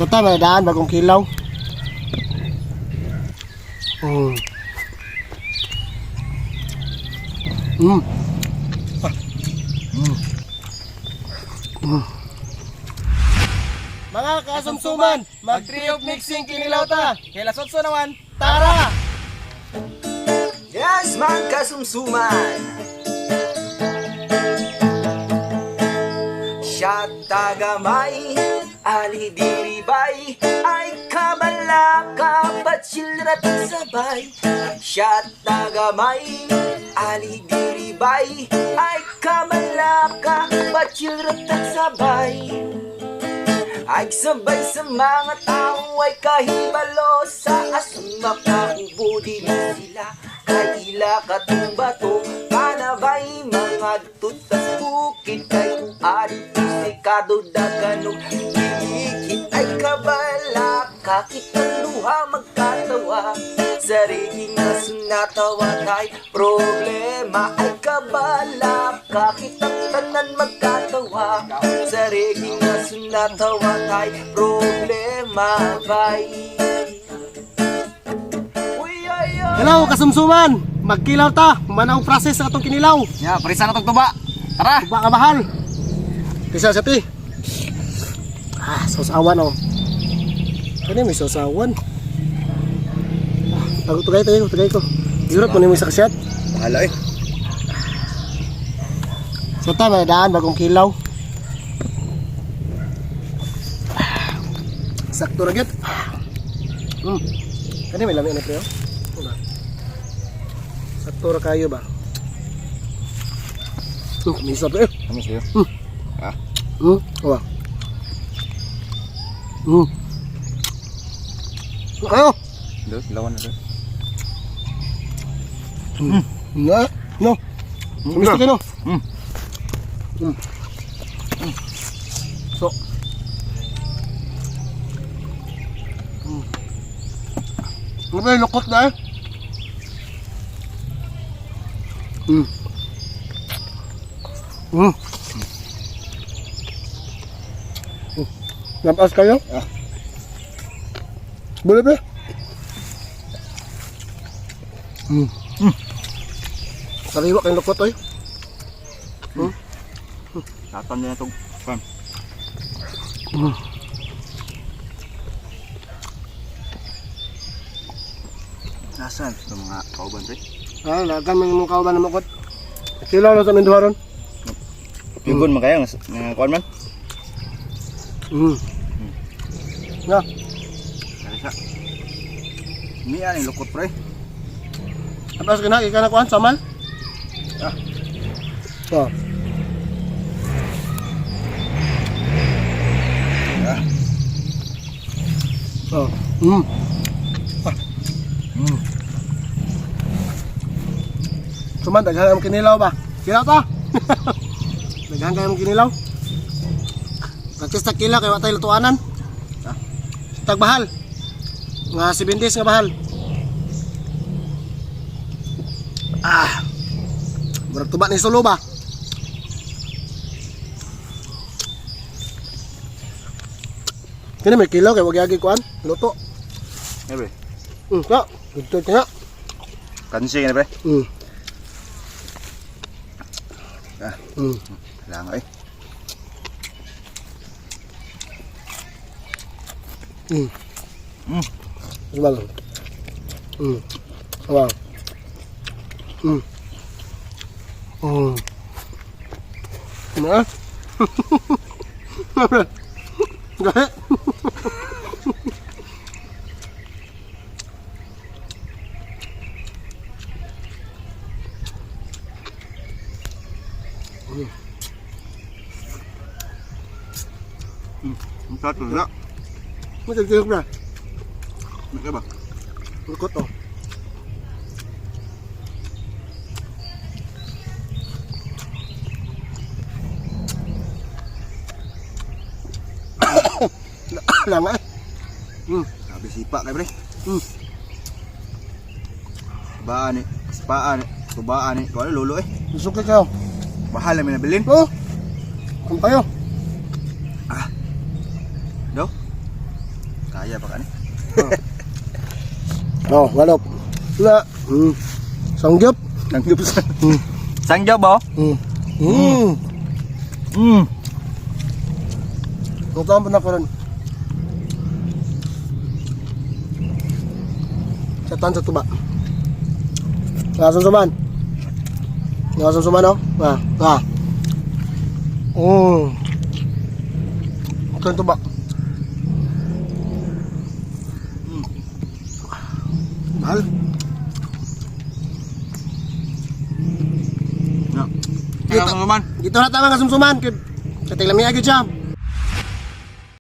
Sa ta may daan bagong kilaw. Ah. Mga kasumsuman, mag of mixing kinilaw ta. Kay Lasotso naman. Tara! Yes, man kasumsuman. Siya tagamay, ali diribay, ay kabala kapatsilrat sabay. Siya tagamay, ali diribay, ay kabala kapatsilrat sabay. Ay sabay sa mga tao ay kahibalo sa asong makaubo dili sila kaila katong bato kanabay mga tutas bukid kay ari pisikado daganog gilikit ay kabala kakitang duha magkatawa sarili nga sunatawa tay problema ay kabala kakitang tanan magkatawa sarili nga sunatawa tay problema bay. Uy, ay, ay. Hello kasumsuman, magkilaw ta. Manaw process sa atong kinilaw. Ya, parisa na tong tuba. Tara. Tuba ka bahal. Tisa sa ti. Ah, sausawan oh. Kani may sausawan. Ah, tago tagay tayo, tagay ko. Yurot mo nimo sa kasyat. Bahala eh. Sa ta may daan bagong kilaw. Ah, sakto ra gyud. Kani may lami na pre. Oh. Diba? Sakto ra kayo ba? Misa pre. Ano sa'yo? Ah. Wa. Kayo. Do, lawan na do. Na, no. Sumisto kayo, no? So. Ano ba yung lukot na eh? Lampas kayo? Ah. Boleh ba? Sariwa kayong lukot oy. Tatam na itong pan. Nasaan sa mga kauban pre? Ah, lagan man imong kauban na mukot. Kilaw na sa aming duha ron. Yugon man kayo nga kuan man. Na, Sarisa. Miya ning lukot pre. apas ka na, ika na kuan samal. Ah. So. Ah. So. Ah. Suman, daghan ang kinilaw ba? Kilaw ta? Daghan kayo mong kinilaw. Practice ta kilaw kay wa tay lutuanan. Ah. Tagbahal. Nga 7 days nga bahal. Ah. Murag tuba ni sulo ba? Kini may kilaw kay wag yagi kuan, luto. Eh pre. Ka. Dito ka nga. Kansi na pre. Ah. Lang eh. Diba? Wow. Na. Gahe. Ang sarap na. Matagtiyok na. Ano ba? Lukot oh. Lama eh. Sabi sipa kay pre. Tubaan eh. Sipaan eh. Tubaan eh. Kuan lolo eh. Suki kayo. Bahal na minabilin. Oh. Ang kayo. Do. Kaya pa ka ni. Oh, walop. La. Sangyup. Sangyup. Sangyup ba? Ang taon pa na karon. Sa tan sa tuba. Ngasumsuman. Ngasumsuman oh. Ah, ah. Ito yung tuba. Mahal. No. Kaya naman. Dito na tama kasumsuman. Kay tiglamia gyud siya.